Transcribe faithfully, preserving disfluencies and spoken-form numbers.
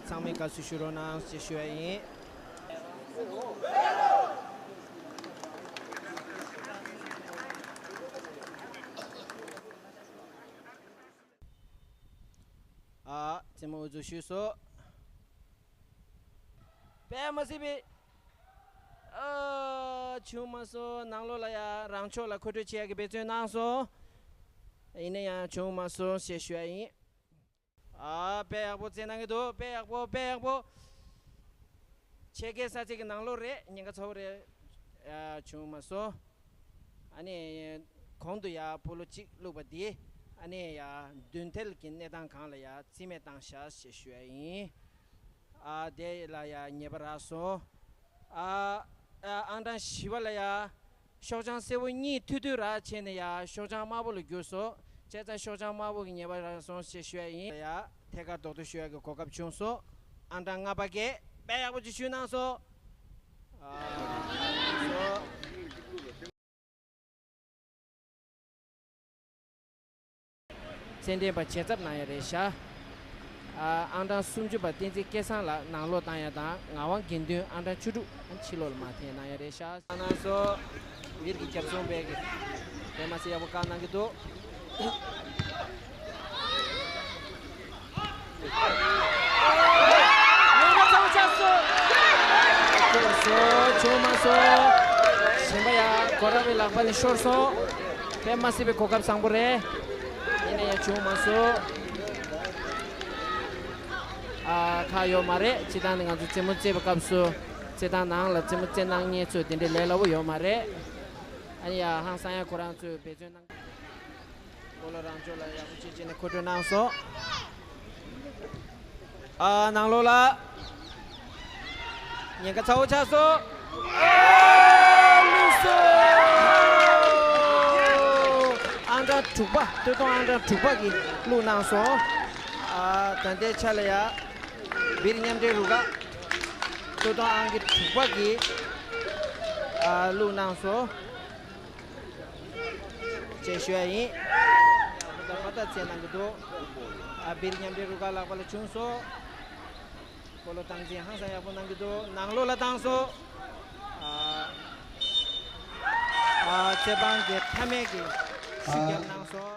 ཚང་མས་དགའ་བསུ་ཞུ་རོགས་གནང་ཞེས་ཞུ་ཡ་ཡིན། ཨ། རྩེད་མོ་འགོ་འཛུགས་ཞུས་སོ། དཔེ་མ་སྲིད་པའི། ཨ། བྱུང་མ་སོང་། ནང་ལོགས་ལ་ཡ་རང་ཕྱོགས་ལ་མཁོ་སྤྲོད་བྱེད་ཡ་གི་འབད་བརྩོན་གནང་སོང་། ཡིན་ན་ཡང་བྱུང་མ་སོང་ཞེས་ཞུ་ཡ་ཡིན། ཨ། དཔེ་ཡག་པོ་རྩེད་གནང་གི་འདུག་དཔེ་ཡག་པོ། དཔེ་ཡག་པོ། ཕྱེད་ཀའི་ས་ཚིགས་ཀྱི་ནང་ལོགས་རེད། ཉེན་ཁ་ཚ་བོ་རེད། ཨ། བྱུང་མ་སོང་། ཨ་ནི་གོང་དུ་ཡ་སྤོ་ལོ་གཅིག་བླུགས་པ་འདི། ཨ་ནི་ཡ་མདུན་ཐལ་གྱི་གནས་སྟངས་སྒང་ལ་ཡ་རྩིས་མེད་བཏང་བཞག་ཞེས་ཞུ་ཡ་ཡིན། ཨ། དེ་ལ་ཡ་ཉེས་པ་རག་སོང་། ཨ། ཨ། ཨང་གྲངས་བཞི་པ་ལ་ཡ་ཤོག་བྱང་སེར་པོ་གཉིས་ཐུར་ཐུར་རག་བྱས་ནས་ཡ་ཤོག་བྱང་དམར་པོ་ལ་བསྒྱུར་སོང་། བྱས་ཙང་ཤོག་བྱང་དམར་པོ་གི་ཉེས་པ་རག་སོང་ཞེས་ཞུ་ཡ་ཡིན། ཡ་ཐད་ཀར་རྡོག་ཐོ་གཞུ་ཡ་གི་གོ་སྐབས་བྱུང་སོང་། ཨང་གྲངས་ལྔ་པ་གིས་དཔེ་ཡག་པོ་ཅིག་གཞུས་གནང་སོང་། ཨ། སོ། རྩེད་འགྲན་པ་ཇེ་ཚབ་གནང་ཡ་རེད་ཤག་ཨ། ཨང་གྲངས་སུམ་ཅུ་པ་བསྟན་འཛིན་སྐལ་བཟང་ལགས་ནང་ལོགས་བཏང་ཡ་དང་། ངག་དབང་དགེ་འདུན་ཨང་གྲངས་བཅུ་དྲུག་ཕྱི་ལོགས་ལ་མར་འཐེན་གནང་ཡ་རེད་ཤག་གནང་སོང་། བིར་གྱི་རྒྱབ་སྲུང་པས་ཀྱི་དེ་མ་ཟད་ཡག་པོ་བཀག་གནང་གི་འདུག་ཉེན་ཁ་ཚ་བོ་ཆགས་སོང་། ཤོར་སོང་། བྱུང་མ་སོང་། གཞན་པ་ཡ་གོ་ར་བའི་ལག་པ་ནས་ཤོར་སོང་། དཔེ་མ་སྲིད་པའི་གོ་སྐབས་བཟང་པོ་རེད། ཡིན་ན་ཡང་བྱུང་མ་སོང་། ཨ། ཁག་ཡོད་མ་རེད། སྤྱིར་བཏང་ནི་ང་ཚོ་རྩེད་མོ་རྩེད་པའི་སྐབས་སུ་རྩེད་ཐང་ནང་ལ་རྩེད་མོ་རྩེད་གནང་མཁན་ཚོ་དེ་འདྲའི་ལས་སླ་པོ་ཡོད་མ་རེད། ཨ་ནི་ཡ་ཧང་སང་ཡ་ཁོ་རང་ཚོས་འབད་བརྩོན་གནང་། སྤོ་ལོ་རང་ཕྱོགས་ལ་ཡག་པོ་བྱས་བྱས་ནས་མཁོ་སྤྲོད་གནང་སོང་། ཨ། ནང་ལོགས་ལ་ཉེན་ཁ་ཚ་བོ་ཆགས་སོང་། ཨ། བླུགས་སོང་། ཨང་གྲངས་དྲུག་པ། སྟོད་ཐུང་ཨང་གྲངས་དྲུག་པ་གིས་བླུགས་གནང་སོང་། ཨ། ད་ལྟའི་ཆ་ལ་ཡ་བིར་མཉམ་འབྲེལ་རུ་ཁག་སྟོད་ཐུང་ཨང་ཀི་དྲུག་པ་གིས། ཨ། བླུགས་གནང་སོང་ཅེས་ཞུ་ཡ་ཡིན། ད་ལྟ་རྩེད་གནང་གི་འདུག་ཨ། བིར་མཉམ་འབྲེལ་རུ་ཁག་ལག་པ་ལ་བྱུང་སོང་། སྤོ་ལོ་སྟངས་འཛིན་ཧང་སང་ཡག་པོ་གནང་གི་འདུག་ནང་ལོགས་ལ་བཏང་སོང་། ཨ། ཨ། རྩེད་འབངས་ཀྱི་མཐའ་མའི་གི་ཤུགས་རྒྱབ་གནང་སོང་།